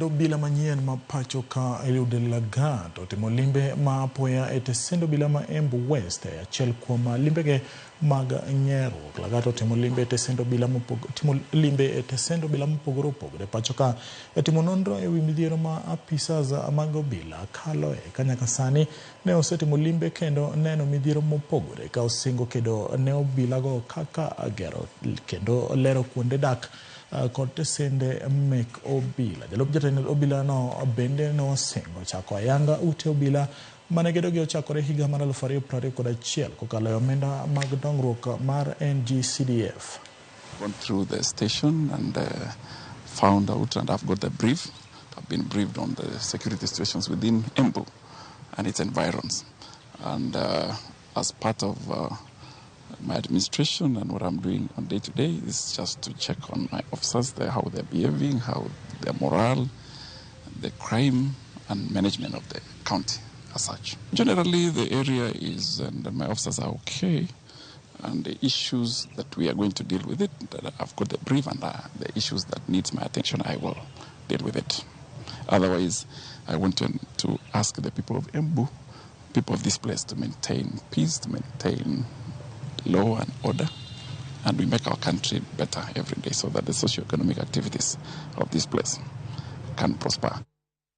Obila manyien ma pacho ka Eliud Lagat otimo limbe ma apoya e tesend obila ma Embu West e achiel kuom limbege mag ng'eruok. Lagat otimo limbe e tesend obila timo limbe e tesend obila mopogore opogore pacho ka e timo nonro e wi midhiero ma apisas mag obila kaloe ka nyaka sani ne osetimo limbe kendo neno midhiero mopogore ka osingo kedo ne obilago kaka gero kendo lero kuonde dak kod tesende mek obila. Jalup jatend obila no bende nosingo chako ayanga ute obila mane gedogi ochakore higa mar 2021 kokalo e omenda mag dongruok mar NGCDF. Gone through the station and found out, and I've got the brief. I've been briefed on the security situations within Embu and its environs. And as part of my administration and what I'm doing on day to day is just to check on my officers, how they're behaving, how their morale, the crime and management of the county as such. Generally, the area is, and my officers are okay, and the issues that we are going to deal with it, that I've got the brief, and the issues that needs my attention, I will deal with it. Otherwise, I want to ask the people of Embu, people of this place, to maintain peace, to maintain law and order, and we make our country better every day so that the socio-economic activities of this place can prosper.